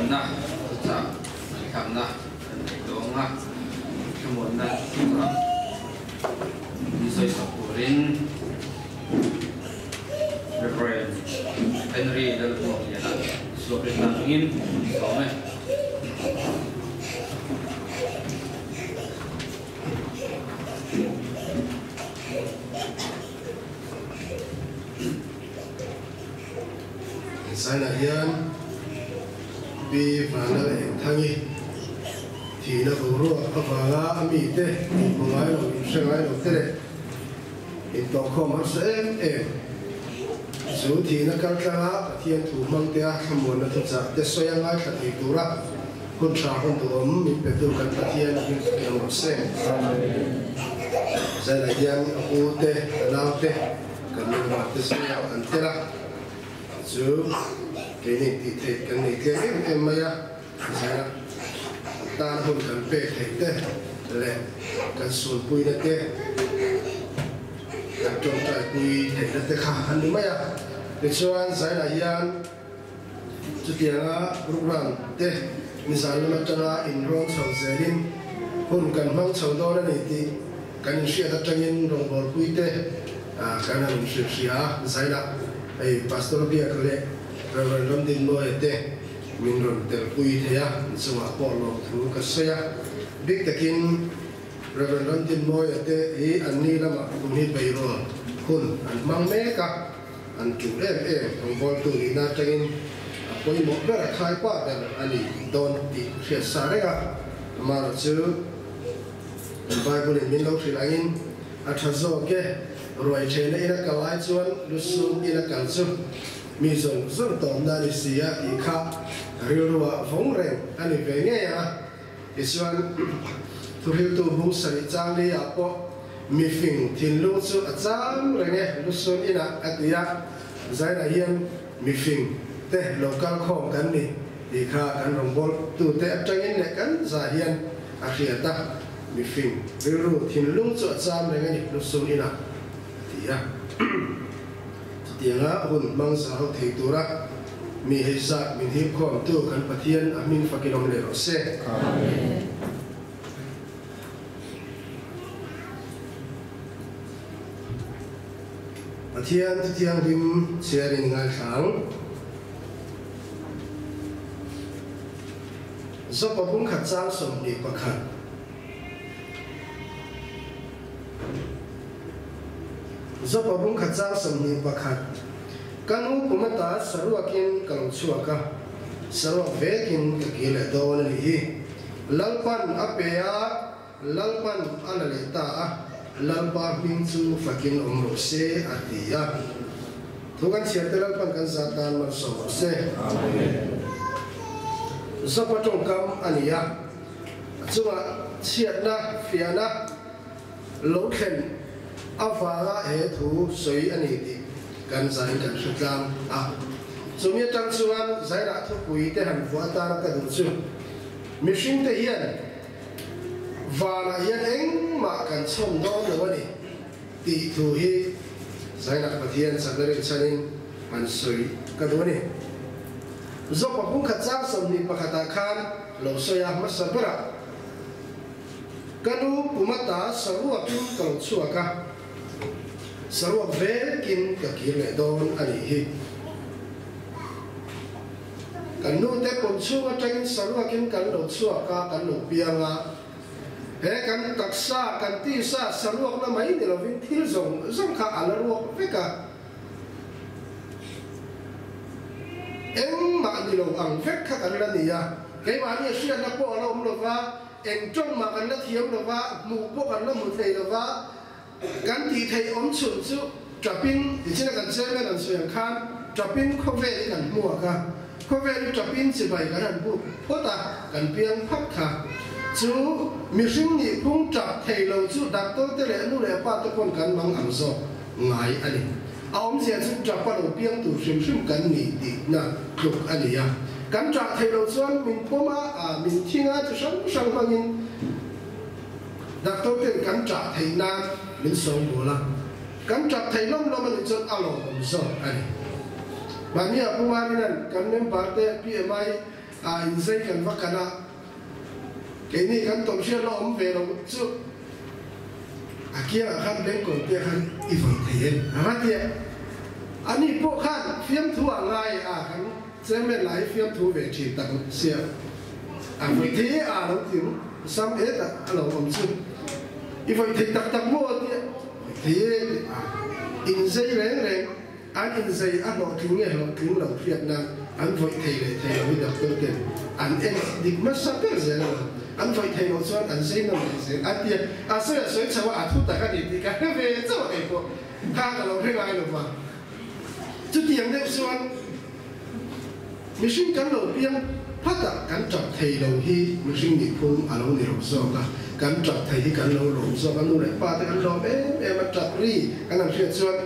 Thlamuanna thuchah ngaihthlakna kan nei tawh ang a, thlamuanna thuchah min sawi sak turin Rev. Henry Lalbuakliana Suakrinna hmingin sawm e. Zainah hian Pi Vanlal Engthangi thihna boruak avanga a mite inhmu ngai lo, inhre ngai lo te leh intawhkhawm harsa em em chu thihna kaltlanga Pathian thu hmangtea thlamuanna thuchah te sawi a ngaithla thei tura hun tha hun duhawm min petu kan Pathian a hming fakin awm rawh se. Zainah hian a pu te, a nau te, kan nungva te zingah an tel a, chu keini tih theih kan nei tlem em em mai a, zaina tan hun kan pek theih te leh kan sunpuina te, kan tawngtaipui theihna te kha an ni mai a. Tichuan zainah hian chutianga program te nizan lam atanga inrawn chho zelin hun kan hmang chho dawn a ni tih kan inhriat atangin rawngbawlpui te kan han inhrilh hria a, zainah hei Pastor Biak leh Rev. Ramdinmawia te min rawn telpui thei a, inchungah pawh lawmthu ka sawi a, bik takin Rev. Ramdinmawia te hi anni lamah kum hi beirawl hun an hmang mek a. An ṭul em em rawngbawltu nihna aṭangin a pawimawh ber a khai pah ber a ni dawn tih hriat sa reng a. Amaherawhchu, kan Bible-in min lo hrilh angin a ṭha zawk e, ruai ṭhehna ina kal ai chuan lusum ina kal chu mi zawng zawng tawpna a ni si a tih kha rilruah vawng reng a ni ve ngei ang a. Tichuan, thuhriltu bung sarih changli ah pawh mifing thinlung chu a cham reng e, lusun inah a ti a, Zainah hian mifing te lo kal khawm kan ni tih kha kan rawngbawltu te atangin leh kan za hian a hriat a, mifing rilru thinlung chu a cham reng a ni, lusun inah a ti a. Chutianga hun hmang za ho thei tura mi hei zat min hip khawmtu kan Pathian a hming fakin awm leh rawh se. Amen. Pathian Thu Thianghlim chhiarin ngaithla ang. Zopa bungkhat chang 21. Zopa bungkhat chang 21, Ka nu kum ata saruakin ka lo chhuak a, saruak vekin ka kir leh dawn a nih hi. Lalpan a pe a, Lalpan a la leh ta a, Lalpa hming chu fakin awm rawh se, a ti a. Thu kan chhiar te Lalpan kan zat nan malsawm rawh se. Zopa tawngkam a ni a, a chungah chhiatna, fiahna, lo thlen avanga he thu sawi a ni tih kan zain kan hre tlang a. Chumi atang chuan zairah thupui te han vuah atana ka duh chu, mihring te hian vanah hian engmah kan chhawm dawn lo a ni tih thu hi zairah Pathian chakna rinchhanin han sawi ka duh a ni. Zopa bungkhat chang 21 ah khan lo sawi a hmasa berah. Ka nu Pumata saruakin ka lo chhuak a, saruak vekin ka kir leh dawn a nih hi. Kan nu te pawm chhung atangin saruakin kan lo chhuak a, kan lo piang a. He kan taksa, kan tisa saruakna mai ni lovin thil zawng zawng kha a la ruak vek a. Engmah ni lo ang vek kha kan la ni a, keimahni a hriatna pawh a la awm lova, Eng tawng mah kan la thiam lo va, hmuh pawh kan la hmu thei lo va, kan tih theih awm chhun chu tapin, tichina kan chairman an sawi ang khan tapin khawvel hi kan hmuak a, khawvel hi tapin chibai kan han buk phawt a, kan piang phawt kha. Chu mihring nih phung tap thei lo chu doctor te leh nu leh pa te pawn kan mang ang zawk ngai a ni. A awmzia chu tapa lo piang tur hrim hrim kan ni tihna tluk a ni a. Kan tah theih loh chuan min pawm a, a min thing a, chi hrang hrang hmangin doctor ten kan tah theih nan min sawm bawl a. Kan tap thei lawm lawm a nih chuan a lawmawm zawk a ni. Mahni a Pu Marina'n kan member te PMI. A inzei kan va kan a, keini kan tawmhriat la awm ve lo chu a kiangah khan bengkawn te khan i vawi thei em a va ti a. Ani pawh khan fiamthu ah ngai a kan chairman lah hi fiamthu ve thin tak sia a vawi thei e a lo ti sam et a a lo awm chu i vawi thei tak tak maw a ti a, vawi thei e ti a inzei reng reng. An inzei a hlawhtling nge hlawhtling lo hriat nan an vawih thei leh thei lo hi doctor ten an en dik hmasa ber zel a lo. An vawih thei loh chuan an zei nawm leh zel a tia a sawi a sawi chho a, a thu tak a ni tih ka hre ve chauh a kei pawh kha ka lo hre ngai lo va. Chutiang deuh chuan mihring kan lo piang phat a, kan tap thei lo hi mihring nih phung a lo ni lo zawk a, kan tap thei hi kan lo lawm zawk a, nu leh pa te kan lawm em em a, tap ri kan han hriat chuan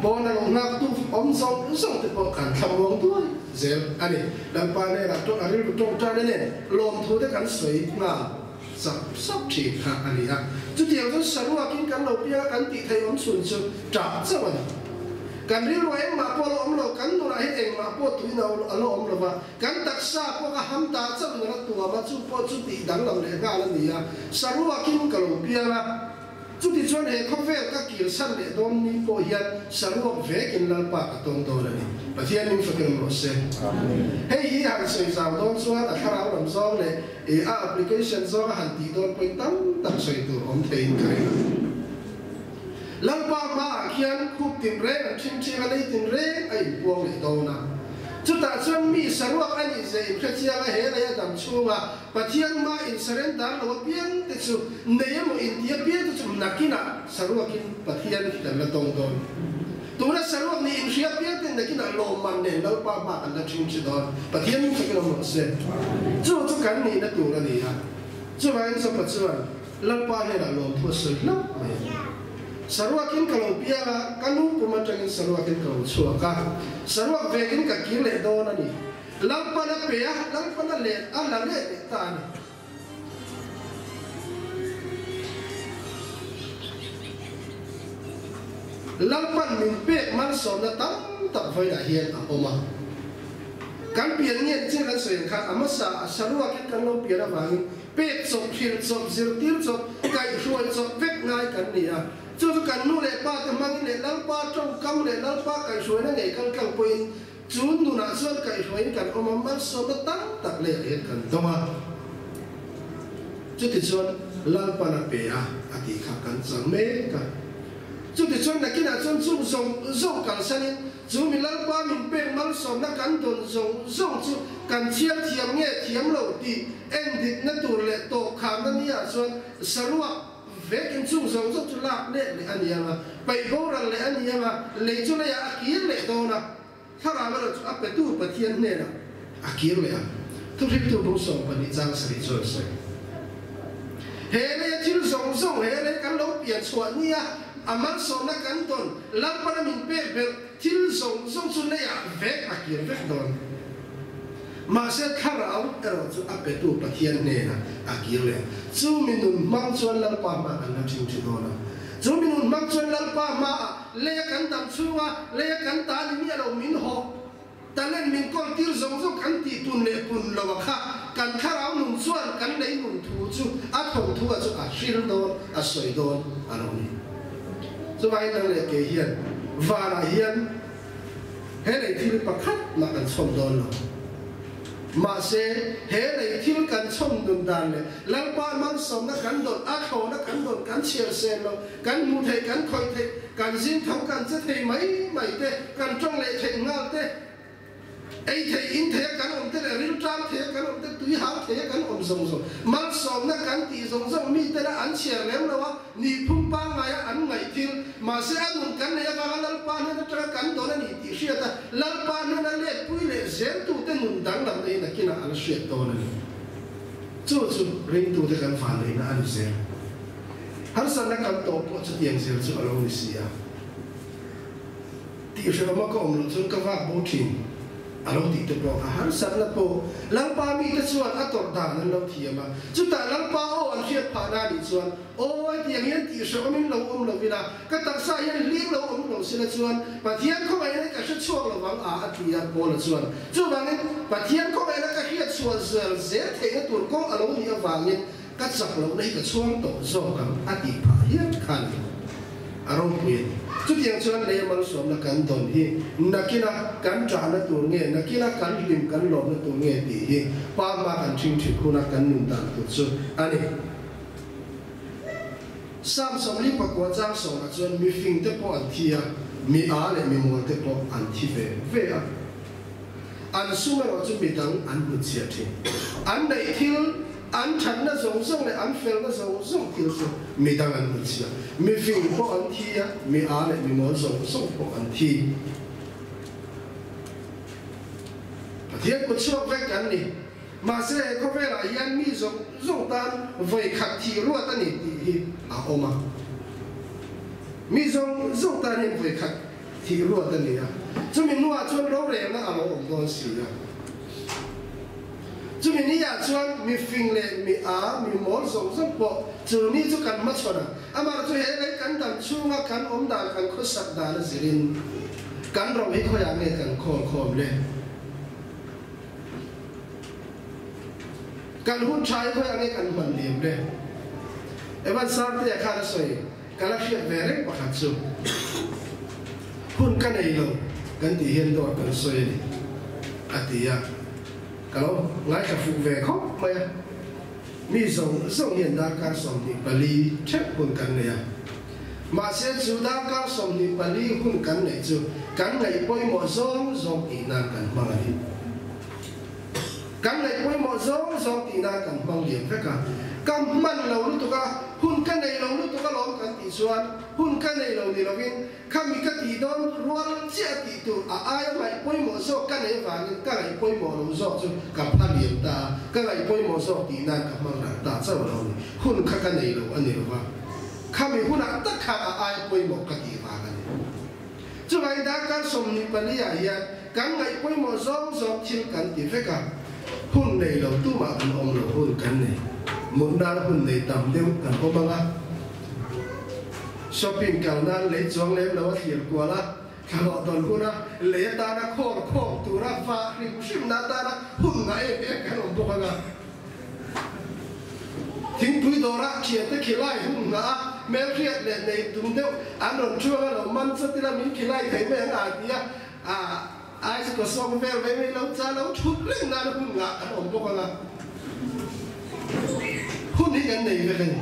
pawn a lo nghak tu awm zawng zawng te pawh kan thlamuang duai zel a ni. Lalpa hnenah tawng a rilru tawngtai na nen lawmthu te kan sawi nghal sap sap thin kha a ni a, chutiang chuan saruakin kan lo piang a kan tih theih awm chhun chu ṭah chauh a ni. Kan rilruah engmah pawh a lo awm lo, kan nunah hian engmah pawh tuin a lo awm lo va, kan taksa pawh ka ham ta chauhin a la tuam a, chu pawh chu tih danglam leh nghal a ni a, saruakin ka lo piang a. Chutichuan he khawvel ka kirsan leh dawn ni pawh hian saruak vekin Lalpa ka tawng dawn a ni. Pathian min fakin awm rawh se. Hei hi han sawi zau dawn chuan a thlarau lam zawng leh a application zawnga han tih dawn pawhin tam tak sawi tur awm theiin ka ring a. Lalpa hmaah khian khup tin reng an ṭhim ṭhim a, lei tin reng a inpuang leh dawn a. Chutah chuan mi saruak a nih zia inhrechiang a, he lei a dam chhunga Pathian hma in surrender lo apiang te chu nei emaw inti apiang te chu nakinah saruakin Pathian khi kan la tawng dawn. Tuna saruak nih inhria apiang ten nakinah lawmman nen Lalpa hma kan la ṭhing ṭhi dawn. Pathian min thakin awm rawh se. Chu chu kan nihna tur a ni a. Chuvangin Jopa chuan Lalpa hnenah lawmthu a sawi hlauh mai a ni. Saruakin ka lo piang a, ka nu kum aṭangin saruakin ka lo chhuak a, saruak vekin ka kir leh dawn a ni. Lalpan a pe a, Lalpan a let a la leh leh ta a ni. Lalpan min pek malsawmna tam tak vawiinah hian a awm a. Kan pian nge chin kan sawi ang khan a hmasa a saruakin kan lo pian avangin pek chawp, hrilh chawp, zirtir chawp, kaihhruai chawp vek ngai kan ni a. Chu chu kan nu leh pa te hmangin leh Lalpa tawngkam leh Lalpa kaihhruaina ngei kaltlang pawhin Chu nunah chuan kaihhruaiin kan awm a, malsawmna tam tak leiah hian kan dawng a. Chutichuan Lalpan a pe a, a tih kha kan chang mek a. Chutichuan nakinah chuan chung zawng zawng kalsanin chu mi Lalpa min pek malsawmna kan dawn zawng zawng chu kan chhiar thiam nge thiam lo tih endikna tur leh tawpkharna niah chuan saruak Vekin chung zawng zawng chu lak leh leh a ni ang a, paih boral leh a ni ang a, lei chu leiah a kir leh dawn a, thlarau erawh chu a petu Pathian hnenah a kir leh ang. Thuhriltu bung 12 chang sarih chuan sawi. He leia thil zawng zawng, he lei kan lo pian chhuah nia a malsawmna kan dawn, Lalpana min pek belh thil zawng zawng chu leiah vek a kir vek dawn. Mahse thlarau erawh chu a petu Pathian hnenah a kir leh. Chu mi nun hmang chuan Lalpa hma kan la ṭhing ṭhi dawn a. Chu mi nun hmang chuan Lalpa hmaah leia kan dam chhunga leia kan ta ni miah lo min hawh talent min kawl tir zawng zawng kan tih pun leh pun lo a kha kan thlarau nun chuan kan lei nun thu chu a thawnthu a chu a hril dawn a sawi dawn a lo ni. Chuvangin nang leh kei hian vanah hian He lei thil pakhat mah kan chhawm dawn lo. Mahse, he lei thil kan chhawm nun dan leh Lalpa malsawmna kan dawn, a thlawna kan dawn, kan chhiar sen lo, kan hmuh theih, kan khawih theih, kan zing tho, kan che thei mai mai te, kan tawng leh theih nghal te, Ei thei, in thei a kan awm te leh rilṭam thei a kan awm te, tui hal thei a kan awm zawng zawng, malsawmna kan tih zawng zawng mite la an chhiar lem lo a, nihphung pangngaia an ngaih thil, mahse a nun kan neih avanga Lalpa hnen aṭanga kan dawn a ni tih hriat a, Lalpa hnena letpui leh zeltute nun danglam neiin a kinah a la hriat dawn a ni. Chu chu ringtute kan vanneihna a ni zel. Harsatna kan tawh pawh chutiang zel chu a lo ni si a. Tih hrehawma ka awm loh chuan ka vak bo thin. A lo tih te pawh kha harsatna pawh Lalpa mite chuan a tawrh dan an lo thiam a. Chutah Lalpa aw an hriat phahna anih chuan, Aw, hetiang hian tih hrehawmin lo awm lo ila, ka taksa hian hlim lo awm lo sila chuan Pathian khawngaihna ka hre chhuak lo vang a, a ti a, Paula chuan. Chuvangin, Pathian khawngaihna ka hriat chhuah zel zel theihna tur kawng a lo nih avangin ka chak lohna hi ka chhuang tawh zawk ang, a tih phah hial kha a ni. A ropui a ni. Chutiang chuan lei malsawmna kan dawn hi nakina kan ṭahna tur nge, nakina kan hlim kan lawmna tur nge tih hi pa hma kan ṭhing ṭhin huna kan nun dan tur chu a ni. Psalm 49 chang sawmah chuan mifingte pawh an thi a, mi â leh mi mawlte pawh an thi ve ve a. An sum erawh chu mi dang an hnutchhiah thin. An neih thil, an thatna zawng zawng leh an felna zawng zawng thil chu mi dang an hnutchhiah. Mi fing pawh an thi a, mi â leh mi mawl zawng zawng pawh an thi. Pathian kut chhuak vek kan ni. Mahse, he khawvelah hian mi zawng zawng tan vawi khat thih ruat a ni tih hi a awm a. Mi zawng zawng tan hian vawi khat thih ruat a ni a, chumi hnuah chuan rorelna a lo awm dawn si a. Chumi niah chuan mi fing leh mi â, mi mawl zawng zawng pawh chu ni chu kan hmachhawn a. Amah chu he lei kan dam chhunga kan awm dan, kan khawsak dan a zirin kan ro hi khawiah nge kan khawl khawm le? Kan hun tha hi khawiah nge kan hman liam le? Evan Sarte-a khan a sawi, Ka la hriat ve reng pakhat chu, hun ka nei lo kan tih hian dawt kan sawi a ni, a ti a. Ka lo ngaithla fuh ve khawp mai a. Mi zawng zawng hian darkar 24 theuh hun kan nei a. Mahse chu darkar 24 hun kan neih chu kan ngaih pawimawh zawng zawng tih nan kan hmang a ni. Kan ngaih pawimawh zawng zawng tih nan kan hmang liam vek a. Ka hman lo lutuk a, hun ka nei lo lutuk alawm kan tih chuan hun ka nei lo ni lovin Khami ka tih dawn rual chiah tih tur a aia ngaih pawimawh zawk ka nei avangin ka ngaih pawimawh lo zawk chu ka pha liam ta a, ka ngaih pawimawh zawk tih nan ka hmang ral ta chauh lo ni. Hun kha ka nei lo a ni lo va, khami hunah tak khan a aia pawimawh ka tih vang a ni. Chuvangin darkar 24 ah hian kan ngaih pawimawh zawng zawng thil kan ti vek a, hun nei lo tumah kan awm lo hun kan nei. Mut nan hun nei tam deuh kan awm ang a. Shopping kal nan lei chuang lem lo a thlir kual a, thlahlawh dawn huna lei atana khawl khawm tura vah hrim hrimna atana hun ngah em em kan awm bawk ang a. Thingpui dawrah thiante khilai hun nghah a, hmelhriat leh nei tum deuh an rawn chuang a lo man chawt ila min khilai thei mai ang a ti a, ai chu ka sawm vel mai mai lo cha lo thut reng nan hun ngah kan awm bawk ang a. Hun hi kan nei vek a ni.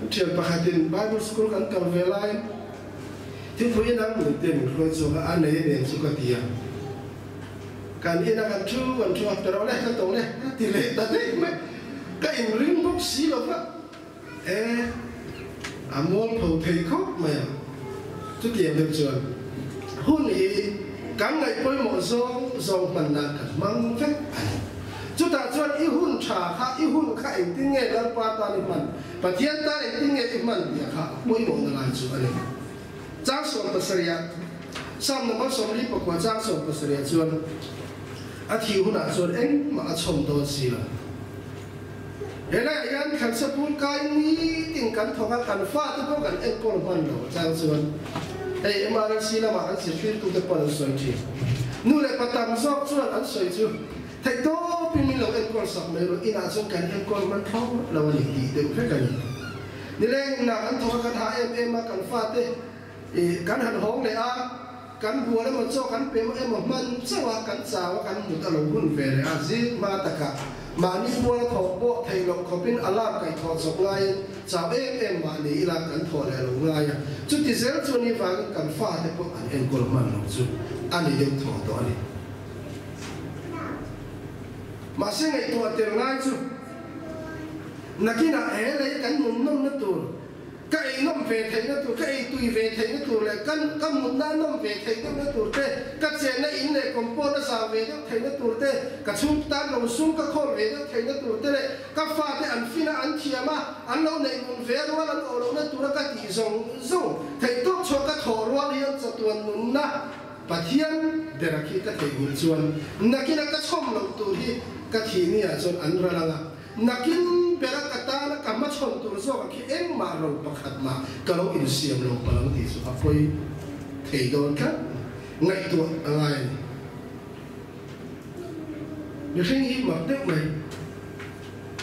Thian pakhatin Bible School kan kal ve laiin thingpui in ang min te min hruai chhuak a, a nei nen chu ka ti a. Kan ina kan thu kan thu a, pe rawh le, ka to le, a ti leh ta daih mai. Ka inring bawk si lo va, e, a mualpho thei khawp mai a. Chutiang deuh chuan hun hi kan ngaih pawimawh zawng zawng hman nan kan hmang vek a ni. Chutah chuan i hun tha kha, i hun kha engtin nge Lalpa tan i hman, Pathian tan engtin nge i hman tih kha a pawimawhna lai chu a ni. Chang 70ah, Psalm number 49 chang 70ah chuan a thih hunah chuan engmah a chhawm dawn si lo. He laiah hian thlansa pul kai nitin kan thawk a, kan fate pawh kan enkawl hman lo chang chuan hei MRC lamah an zirtirtute pawh an sawi thin. Nu leh pa tam zawk chuan an sawi chu theih tawpin min lo enkawl sak mai rawh, inah chuan kan enkawl hman thlawt lo a ni tih deuh vek a ni. Nileng inah kan thawk a, kan hah em em a, kan fate kan han hawng leh a, kan bual emaw chaw kan pe emaw hman chauh a, kan chau a, kan mut a lo hun ve leh a, zing hma takah mahni bual a thawh pawh theih loh khawpin alarm kaih thawh chawp ngaiin chau em em mahni ila kan thawh leh lo ngai a, chuti zel chu ni vangin kan fate pawh an enkawl hman lo chu a ni deuh thaw tawh a ni. Mahse ngaihtuah tel ngai chu nakinah he lei kan nun nawmna tur, Ka ei nawm ve theihna tur, ka ei tui ve theihna tur leh ka ka mutna nawm ve theih deuhna tur te, ka chenna in leh compound a zau ve deuh theihna tur te, ka chhung tan lo sum ka khawl ve deuh theihna tur te leh ka fate an fin a, an thiam a, an lo neih nun ve rual an awh lohna tura ka tih zawng zawng theih tawp chhuah ka thawh rual hian chatuan nunna. Pathian bera khi ka theihnghilh chuan nakina ka chhawm loh tur hi ka thih ni ah chuan an ral ang a, nakin bera ka tana ka hmachhawn tur zawkah khi engmah ro pakhat mah ka lo insiam lo palh ang tih chu a pawi thei dawn tlat ngaihtuah a ngai a ni. Mihring hi mak deuh mai.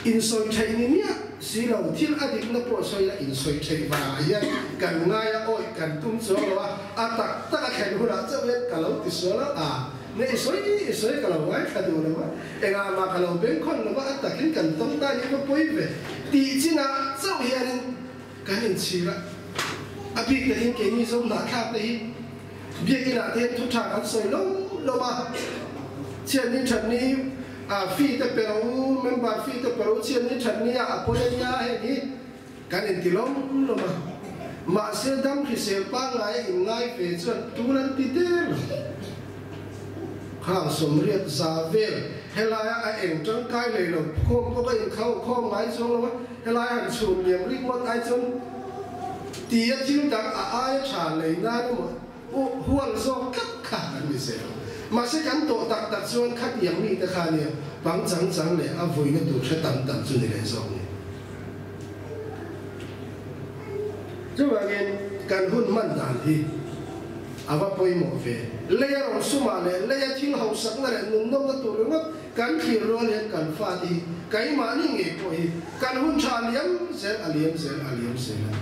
Insawi theih ni miah si lo, thil a dikna pawh sawi la insawi theih vangah hian kan ngai a awih kan tum chuang lo a, a tak tak a thlen hunah chauh hian ka lo ti sual a, a ne i sawi i sawi ka lo ngaithla duh lo a, engah mah ka lo bengkhawn lo a, a takin kan tawng ta hi va pawi ve tih chinah chauh hianin kan inchhir a, a bik takin keini zawm hnahthlak te hi Biakinah te hian thu tha kan sawi lo lo a, chhiatni thatni ah fee te pe ro, member fee te pe ro, chhiatni thatni ah a pawi a nia heng hi kan inti lawm lawm a, mahse dam hrisel pangngai a inngai ve chuan tun an ti der lo. Khang sawmriat za vel helaia a eng tangkai lei lo khawm pawh ka inkhauh khawm ngai chuang lo a, helai han chhun liam ringawt ai chuan Ti a thil dang a aia tha lei nan emaw hual zawk tlat kha an ni zel. Mahse kan tawh tak tak chuan khatiang mite kha nia pang chang chang leh a vuina tur hre tam tam chu ni leh zawk ni. Chuvangin kan hun hman dan hi a va pawimawh ve. Leia rawn sumah leh leia thil hausakna leh nunnawmna tur ringawt Kan thlir rual hian kan fate hi keimahni ngei pawh hi kan hun tha a liam zel a liam zel a liam zel a ni.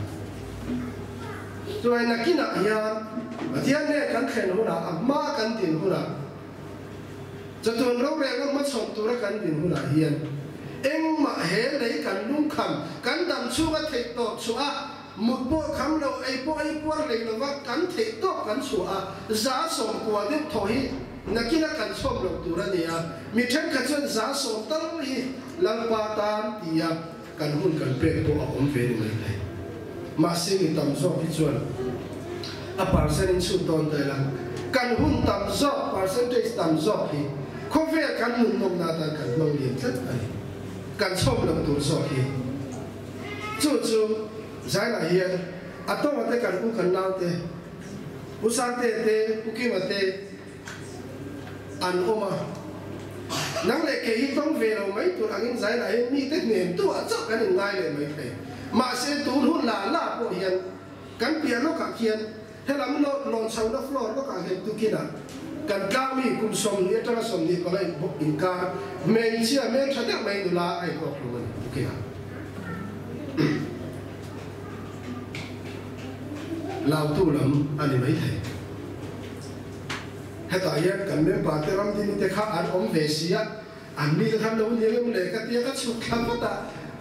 Chuai nakinah hian Pathian nen kan thlen hunah a hma kan din hunah chatuan rorelna hmachhawn tura kan din hunah hian engmah he lei kan lungkham kan dam chhunga theih tawp chhuah a mut pawh kham lo ei pawh ei puar hlei lova kan theih tawp kan chhuah a 90% deuh thaw hi Nakina kan chhawm loh tur a ni a, mi thenkhat chuan 90% tal hi Lalpa tan tia kan hun kan pek pawh a awm ve ni mai thei. Mahse mi tam zawk hi chuan a percent in chhut dawn ta ila, kan hun tam zawk, percentage tam zawk hi khawvel kan nun nawmna atan kan hmang lian tlat a ni. Kan chhawm loh tur zawk hi chu chu Zainah hian a tawnga te kan u kan naute, Pu Sangtea te, Pu Kima te an awm a. Nang leh kei hi tawng ve lo mai tur angin Zainah hian mite hnem tu ah chauh kan inngai leh mai thei. Mahse tun hun la la pawh hian kan piah lawkah khian helam lawn chhohna floor lawkah hian tukinah kan tlangmi kum 20 atanga 25 inkar hmeichhia hmeltha deuh mai nula a inawk hlum a ni tukinah. Lautu lam a ni maithei. Hetah hian kan member te ram dini te kha an awm ve si a, an mi te khan lo ni ang em le ka tia ka chhuk thla vat a,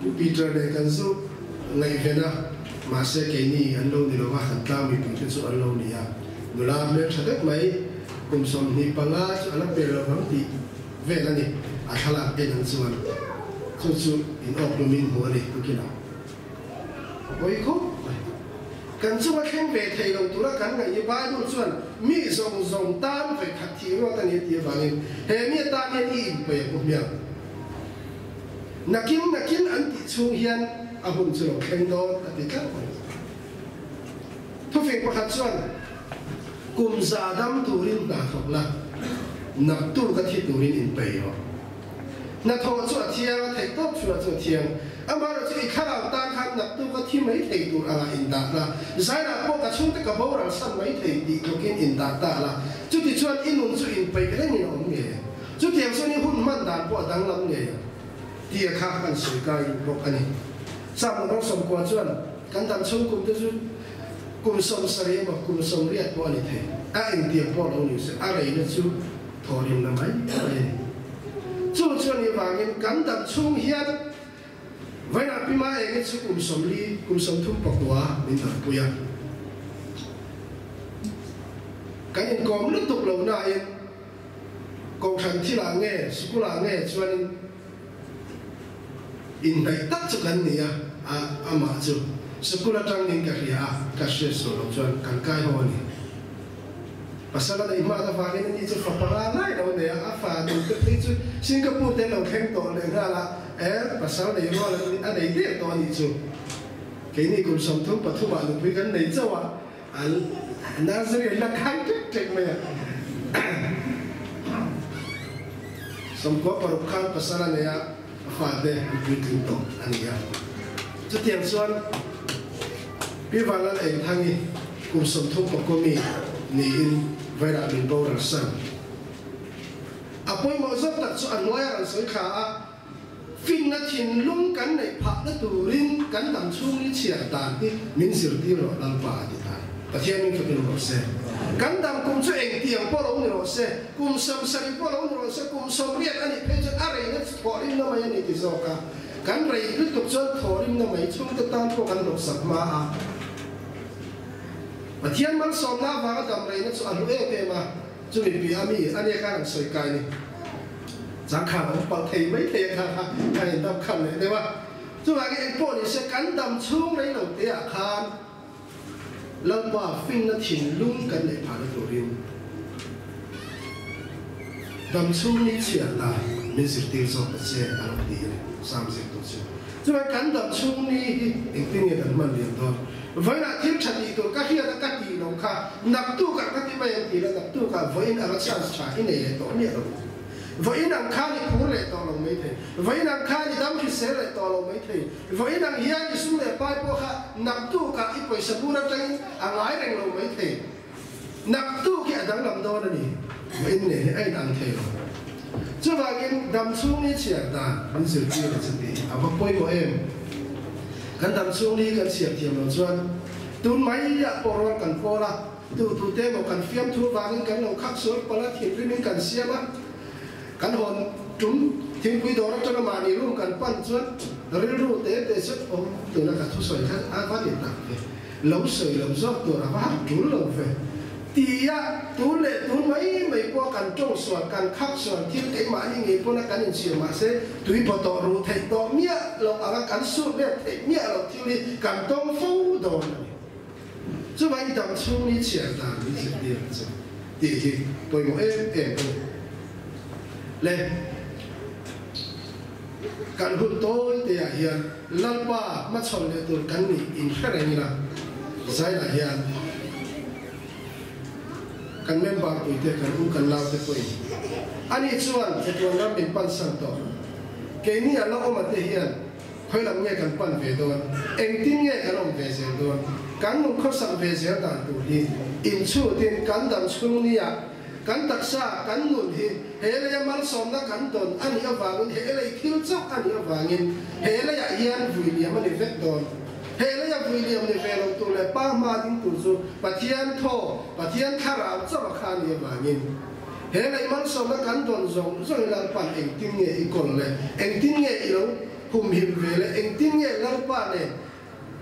Pu Peter leh kan zu ngaihven a, mahse keini an lo ni lo va, kan tlang mipui te chu an lo ni a, nula hmeltha deuh mai kum 25 chu a la pel lo vang tih vel a ni, a thlalak en ang chuan chu chu in awk hlumin hmu a ni tukinah. A pawi khawp mai. Kan chunga thleng ve thei lo tura kan ngaih hi Bible chuan mi zawng zawng tan ve khat thih ruat a ni a tih avangin he mi atan hian i inpeih a pu hmiang. Nakin nakin an tih chhung hian a hun chu lo thleng dawn a ti tlat mai. Thufing pakhat chuan kum za dam turin hna thawk la, naktu ka thi turin inpeih rawh. Hnathawh chu a thiang a, theihtawp chhuah chu a thiang. Amaherawh chu i thlarau tan khan naktuk a thi mai thei tur angah indah la, zainah pawh ka chhungte ka boral san mai thei tih tlukin indah ta la, chuti chuan i nun chu inpeih rengin a awm ngei ang. Chutiang chuan i hun hman dan pawh a danglam ngei ang tia kha kan sawi kai duh bawk a ni. Sam rawng 90 chuan kan dam chhung kum te chu kum 70 emaw kum 80 pawh a ni thei, a engtiang pawh lo ni se a reina chu thawhrimna mai mai a ni. Chu chu a nih vangin kan dam chhung hian Vainah Pima enge chu kum 40, kum 39 min dampui a. Kan inkawm lutuk lo nain Kohhran thilah nge, sikulah nge chuanin inhnaih tak chu kan ni a, a amah chu sikul atangin ka hria a, ka hriat sual loh chuan kan kai ho a ni. Pasal a neih hmat avangin ani chu fa panga lai lo nei a, a fa nu te phei chu Singapore te lo thleng tawh leh nghal a, e pasal nei rual a nei der tawh a nih chu. Keini kum 33 ah nupui kan nei chauh a, an nursery an la khai ṭek ṭek mai a. 96 khan pasal a nei a, a fate an puitling tawh a ni a. Chutiang chuan Pi Vanlal Engthangi kum 30 mi niin Vairah min boral san. A pawimawh zawk tak chu a hnuaia rawn sawi thla a, finna thinlung kan neih phahna turin kan dam chhungin chhiar dan hi min zirtir rawh Lalpa a ti ta. Pathian min fakin rawh se. Kan dam kum chu engtiang pawh lo ni rawh se, kum 70 pawh lo ni rawh se, kum 80 a nih phei chuan a reina chu thawhrimna mai a ni ti zawk a. Kan rei lutuk chuan thawhrimna mai chhungte tan pawh kan hnawksak hma a. Pathian malsawmna avanga dam reina chu a hlu em em a. Chumi piah ami a nia khan an sawi kai ni. Changkhan a awm palh thei mai thei a kha kha a in dam khan leh deuh a. Chuvangin eng pawh ni se kan dam chhung rei lo te ah khan Lalpa finna thinlung kan neih phahna turin dam chhung ni chhiar dan min zirtir zawk ta che a lo ti a ni Sam zirtu chu. Chuvangin kan dam chhung ni hi engtin nge kan hman liam dawn? Vawiinah thil tha tih tur ka hriat a ka tih lo kha naktukah ka ti mai ang ti la naktukah vawiin anga chance tha i nei leh tawh miah lo. Vawiin ang khan i phur leh tawh lo mai thei. Vawiin ang khan i dam hrisel leh tawh lo mai thei. Vawiin ang hian i sum leh pai pawh kha naktukah i pawisa bur atangin a ngai reng lo mai thei. Naktuk hi a danglam dawn a ni. Vawiin nen hi a inang thei lo. Chuvangin dam chhung ni chhiar dan min zirtir a che tih hi a va pawimawh em? Kan dam chhung ni kan chhiar thiam lo chuan tun mai ah pawh rual kan pawl a, tu tu te emaw kan fiamthu vangin kan lo khak sual palh a, thinrimin kan siam a, kan hawn tum thingpui dawr atanga mahni room kan pan chuan rilru te te chu awm tuna ka thusawi kha a va ni tak ve. Lo sawi lo zawk tur a va han tul lo ve. Tia tun leh tun mai mai pawh kan tawng sual, kan khak sual thil keimahni ngei pawna kan inchhir mahse tui baw tawh ruh theih tawh miah loh anga kan sut let theih miah loh thil hi kan tawng fo dawn a ni. Chuvang i dam chhung ni chhiar dan min zirtir ang che tih hi pawimawh em em a ni. Le. Kan hun tawi te ah hian Lalpa hmachhawn leh tur kan nih inhre reng ila, Zainah hian kan member puite, kan u kan nau te pawhin ani chuan chatuan ram min pansan tawh. Keini a la awm a te hian khawi lam nge kan pan ve dawn, engtin nge kan awm ve zel dawn, kan nun khawsak ve zel dan tur hi inchhutin kan dam chhung nia Kan taksa, kan nun hi he leia malsawmna kan dawn a nih avangin, he lei thil chauh a nih avangin he leiah hian vui liam a ni vek dawn. He leia vui liam ni ve lo tur leh pa hma ding tur chu Pathian thaw, Pathian thlarau chauh a kha a nih avangin he lei malsawmna kan dawn zawng zawng hi Lalpa'n engtin nge i kawl le, engtin nge i lo humhim ve le, engtin nge Lalpa nen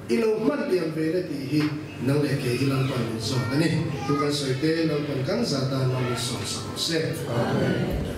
I lo hman liam ve le tih hi nang leh kei hi Lalpan min zawt a ni. Thu kan sawi te Lalpan kan zah dan lo min sawm sak rawh se. Amen.